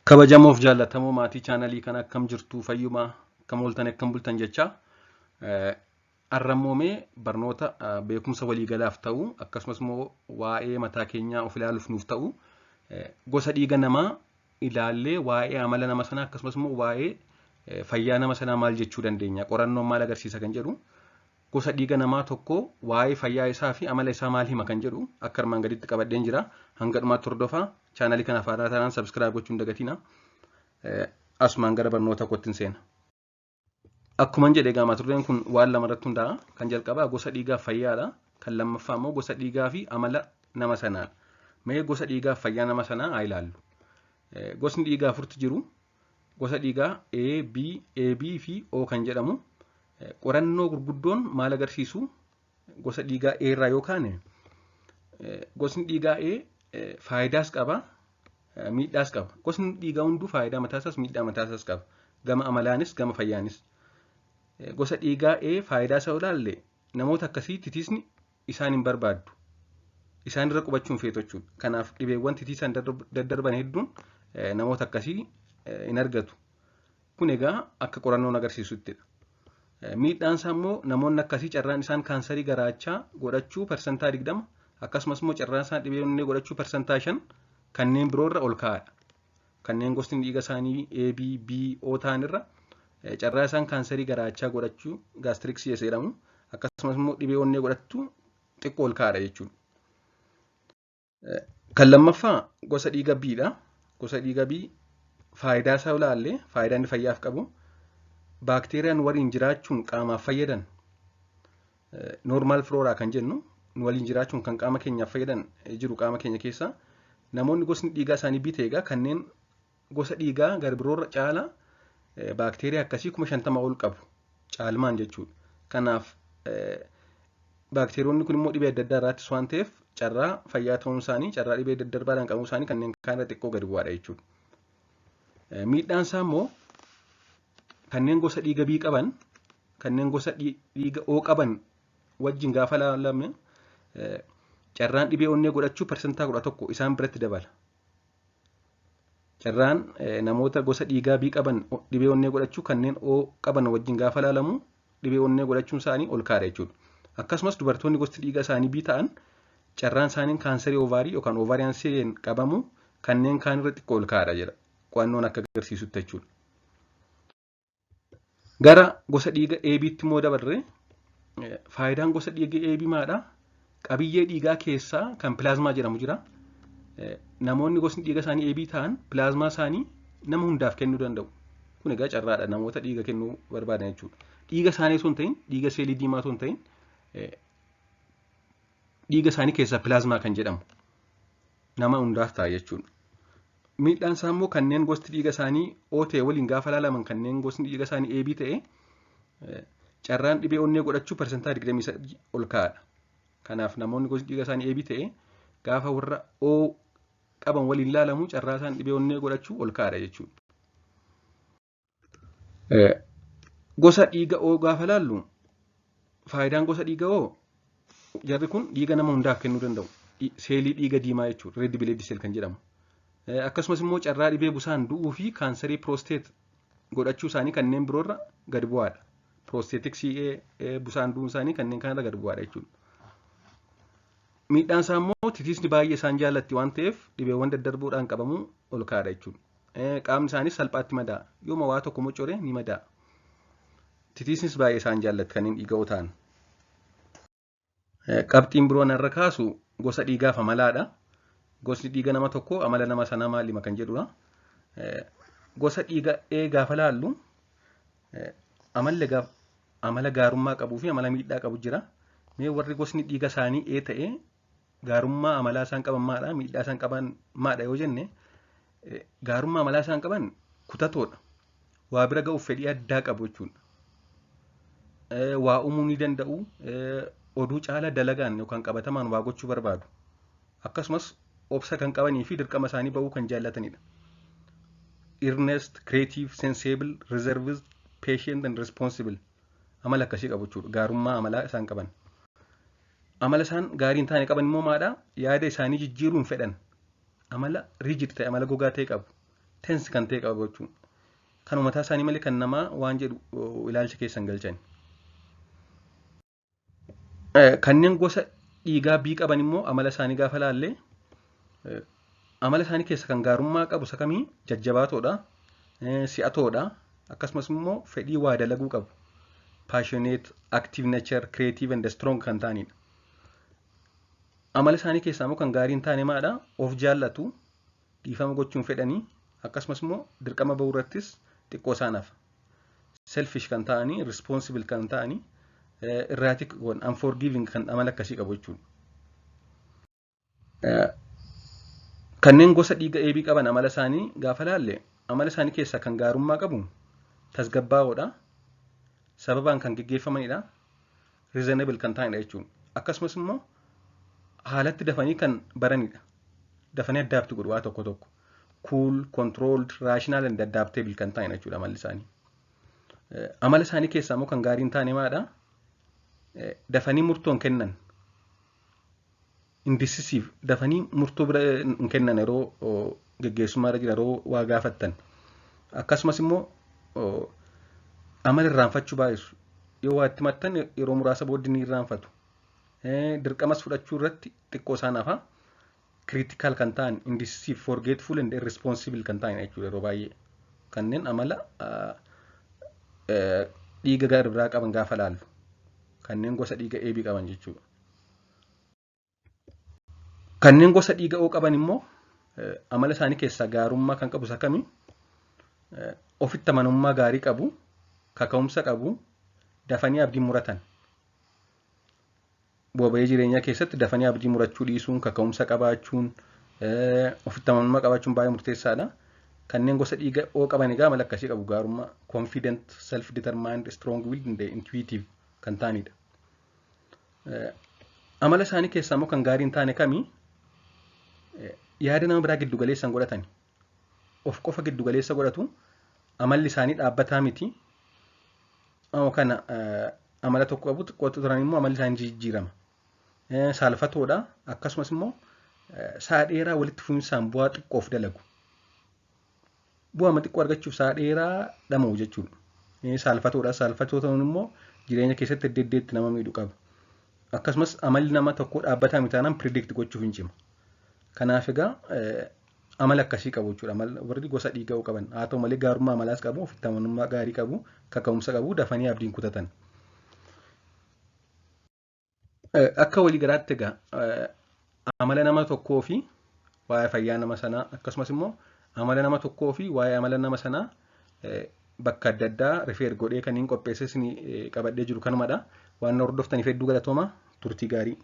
Kabajamoof jaallatamoo maatii chaanalii kana, akkam jirtu? Fayyumaa? Akkam ooltan, akkam bultan jecha. Har'ammoo mee barnoota beekumsa waliigalaaf ta'u, akkasumas immoo waa'ee mataa keenyaa of ilaaluuf nuuf ta'u, gosa dhiiga namaa ilaallee waa'ee amala nama sanaa akkasumas immoo waa'ee fayyaa nama sanaa maal jechuu dandeenya, qorannoon maal agarsiisa kan jedhu, gosa dhiiga namaa tokko waa'ee fayyaa isaa fi amala isaa maal hima kan jedhu akka armaan gaditti qabadheen jira. Hanga dhumaatti hordofaa. Chaanalii kanaaf haaraa taanaan subscribe gochuu hin dagatina. Asumaan gara barnoota kootti hin seena. Akkuman jedhe egaa mata dureen kun waan lama irratti hundaa'a. Kan jalqabaa gosa dhiigaaf fayyaadha. Kan lammaffaa immoo gosa dhiigaa fi amala nama sanaadha. Mee gosa dhiigaaf fayyaa nama sanaa haa ilaallu. Gosni dhiigaa afurtu jiru. Gosa dhiigaa A, B, AB fi O kan jedhamu. Qorannoo gurguddoon maal agarsiisu? Gosa dhiigaa A irraa yoo kaane, gosni dhiigaa A faayidaas qaba, miidhaas qaba. Gosni dhiigaa hunduu faayidaa mataasaas miidhaa mataasaas qaba. Gama amalaanis gama fayyaanis. Gosa dhiigaa A faayidaa isaa ilaalle, namoota akkasii titiisni isaan hin barbaaddu. Isaan irra qubachuu hin feetu jechuudha. Kanaaf dhibeewwan titiisaan daddarban hedduun namoota akkasii hin argatu. Kun egaa akka qorannoon agarsiisuttidha. Miidhaan isaa immoo namoonni akkasii carraan isaan kaansarii garaachaa godhachuu 20%, akkasumas immoo carraan isaan dhibee onnee godhachuu 5% kanneen biroo irra ol ka'aadha. Kanneen gosni dhiiga isaanii A, B, B, O ta'an irra carraa isaan kaansarii garaachaa godhachuu, gastric CS jedhamu, akkasumas immoo dhibee onnee godhachuu xiqqoo ol ka'aadha jechuudha. Kan lammaffaa gosa dhiiga B dha. Gosa dhiiga B faayidaa isaa ilaalle, faayidaa inni fayyaaf qabu, baakteeriyaan waliin jiraachuun qaamaaf fayyadan, normal flora kan jennu, waliin jiraachuun kan qaama keenyaaf fayyadan jiru qaama keenya keessa. Namoonni gosni dhiigaa isaanii B ta'e egaa kanneen gosa dhiigaa gara biroorra caala baakteeriyaa akkasii 50,000 ol qabu caalmaan jechuudha. Kanaaf baakteeriyoonni kun immoo dhibee adda addaa irraa ittisu waan ta'eef, carraa fayyaa ta'uun isaanii, carraa dhibee daddarbaadhaan qabuu isaanii kanneen kaan irra xiqqoo gadi bu'aadha jechuudha. Miidhaan isaa immoo kanneen gosa dhiiga B qaban kanneen gosa dhiiga O qaban wajjin gaafa ilaalame, carraan dhibee onnee godhachuu 11% isaan biratti dabala. Carraan namoota gosa dhiigaa B qaban dhibee onnee godhachuu kanneen O qaban wajjin gaafa ilaalamu, dhibee onnee godhachuun isaanii ol ka'aadha jechuudha. Akkasumas dubartoonni gosti dhiiga isaanii B ta'an carraan isaanii kaansarii ovaarii yookaan ovarian cyst qabamu kanneen kaan irra xiqqoo ol ka'aadha jedha qo'annoon akka agarsiisutti jechuudha. Gara gosa dhiiga AB'tti immoo dabarre, faayidaan gosa dhiiga AB maadha? Qabiyyee dhiigaa keessaa kan pilaazmaa jedhamu jira. Namoonni gosni dhiiga isaanii AB ta'an pilaazmaa isaanii nama hundaaf kennuu danda'u. Kun egaa carraadha namoota dhiiga kennuu barbaadan jechuudha. Dhiiga isaanii osoo hin ta'in, dhiiga seelii diimaa osoo hin ta'in, dhiiga isaanii keessaa pilaazmaa kan jedhamu nama hundaaf ta'a jechuudha. Miidhaan isaa immoo kanneen gosti dhiiga isaanii O ta'e waliin gaafa ilaalaman, kanneen gosni dhiiga isaanii AB ta'e carraan dhibee onnee godhachuu 23% ol ka'aadha. Kanaaf namoonni gosti dhiiga isaanii AB ta'e gaafa warra O qaban waliin ilaalamu, carraa isaan dhibee onnee godhachuu ol ka'aadha jechuudha. Gosa dhiiga O gaafa ilaallu, faayidaan gosa dhiiga O, jarri kun dhiiga nama hundaaf kennuu danda'u. Seelii dhiiga diimaa jechuudha. Red blood cell kan jedhamu. Akkasumas immoo carraa dhibee busaan du'uu fi kaansarii prostate godhachuu isaanii kanneen biroorra gadi bu'aadha. Prostatic CA, busaan du'uun isaanii kanneen kanarra gadi bu'aadha jechuudha. Miidhaan isaa immoo titiisni baay'ee isaan jaallatti waan ta'eef dhibeewwan daddarboodhaan qabamuu ol ka'aadha jechuudha. Qaamni isaaniis salphaatti madaa'a. Yooma waa tokko mocore ni madaa'a. Titiisnis baay'ee isaan jaallatti kanneen dhiiga O ta'an. Qabxiin biroo narra kaasu gosa dhiigaaf amalaadha. Gosni dhiiga nama tokkoo amala nama sanaa maal hima kan jedhudha. Gosa dhiiga A gaafa laallu, amalli amala gaarummaa qabuu fi amala miidhaa qabu jira. Mee warri gosni dhiiga isaanii A ta'e gaarummaa amalaa isaan qaban maadha, miidhaa isaan qaban maadha yoo jenne, gaarummaa amalaa isaan qaban kutatoodha. Waa bira ga'uuf fedhii addaa qabu jechuudha. Waa uumuu ni danda'u. Oduu caala dalagaan yookaan qabatamaan waa gochuu barbaadu. Akkasumas obsa kan qabanii fi dirqama isaanii ba'uu kan jaallatanidha. Earnest, creative, sensible, reserved, patient and responsible. Amala akkasii qabu jechuudha. Gaarummaa amalaa isaan qaban. Amala isaan gaarii hin taane qaban immoo maadha? Yaada isaanii jijjiiruu hin fedhan. Amala rigid ta'e, amala gogaa ta'e qabu. Tense kan ta'e qabu jechuudha. Kan mataa isaanii malee kan namaa waan jedhu ilaalcha keessan galchan. Kanneen gosa dhiigaa B qaban immoo amala isaanii gaafa laallee, amala isaanii keessa kan gaarummaa qabu isa kamii? Jajjabaatoodha, si'atoodha, akkasumas immoo fedhii waa dalaguu qabu. Passionate, active nature, creative and strong kan ta'anidha. Amala isaanii keessaa immoo kan gaarii hin taane maadha? Of jaallatu, dhiifama gochuun fedhanii, akkasumas immoo dirqama bahuu irrattis xiqqoo isaan hafa. Selfish kan ta'anii, irresponsible kan ta'anii, erratic, unforgiving kan amala akkasii qabu jechuudha. Kanneen gosa dhiiga AB qaban amala isaanii gaafa laalle, amala isaanii keessaa kan gaarummaa qabu tasgabbaa'oodha. Sababaan kan geggeeffamanidha. Reasonable kan ta'anidha jechuudha. Akkasumas immoo haalatti dafanii kan baranidha. Dafanii adapt godhu waa tokko tokko. Cool, controlled, rational and adaptable kan ta'anidha jechuudha amalli isaanii. Amala isaanii keessaa immoo kan gaarii hin taane maadha? Dafanii murtoo hin kennan. Indecisive, dafanii murtoo bira hin kennan yeroo geggeessummaa irra jira, yeroo waa gaafattan. Akkasumas immoo amala irraanfachuu baay'isu. Yoo waa itti maxxan yeroo muraasa booddee ni irraanfatu. Dirqamas fudhachuu irratti xiqqoo isaan hafa. Critical kan ta'an, indecisive, forgetful and irresponsible kan ta'an jechuudha yeroo baay'ee. Kanneen amala dhiiga gara biraa qaban gaafa laallu. Kanneen gosa dhiiga AB qaban jechuudha. Kanneen gosa dhiiga O qaban immoo amala isaanii keessaa gaarummaa kan qabu isa kami? Ofitti amanamummaa gaarii qabu, kaka'umsa qabu, dafanii abdii muratan. Bu'aa bahii jireenyaa keessatti dafanii abdii murachuu dhiisuun, kaka'umsa qabaachuun, ofitti amanamummaa qabaachuun baay'ee murteessaadha. Kanneen gosa dhiiga O qaban egaa amala akkasii qabu: gaarummaa, confident, self determined, strong willed and intuitive kan ta'anidha. Amala isaanii keessaa immoo kan gaarii hin taane kami? Yaada nama biraa giddu galeessa hin godhatani. Of qofa giddu galeessa godhatu. Amalli isaanii dhaabbataa miti. Kana amala tokko qabu, xiqqootti turan immoo amalli isaanii jijjiirama. Saalfatoodha. Akkasumas immoo sa'a dheeraa walitti fufinsaan bu'aa xiqqoof dalagu. Bu'aa xiqqoo argachuuf sa'a dheeraa dhama'u jechuudha. Saalfatoodha. Saalfatoo ta'uun immoo jireenya keessatti edda eddeetti nama miidhu qaba. Akkasumas amalli nama tokkoo dhaabbataa miti taanaan predict gochuuf hin cima. Kanaaf egaa amala akkasii qabu jechuudha. Warri gosa dhiigaa qaban haa ta'u malee gaarummaa amalaas qabu, ofitti amanamummaa gaarii qabu, kaka'umsa qabu, dafanii abdiin kutatan. Akka walii galaatti egaa amala nama tokkoo fi waa'ee fayyaa nama sanaa, akkasumas immoo amala nama tokkoo fi waa'ee amala nama sanaa bakka adda addaa refer godhee kan hin qopheesse isin qabadhee jiru kanumadha. Waan hordoftaniif hedduu galatooma, turtii gaarii.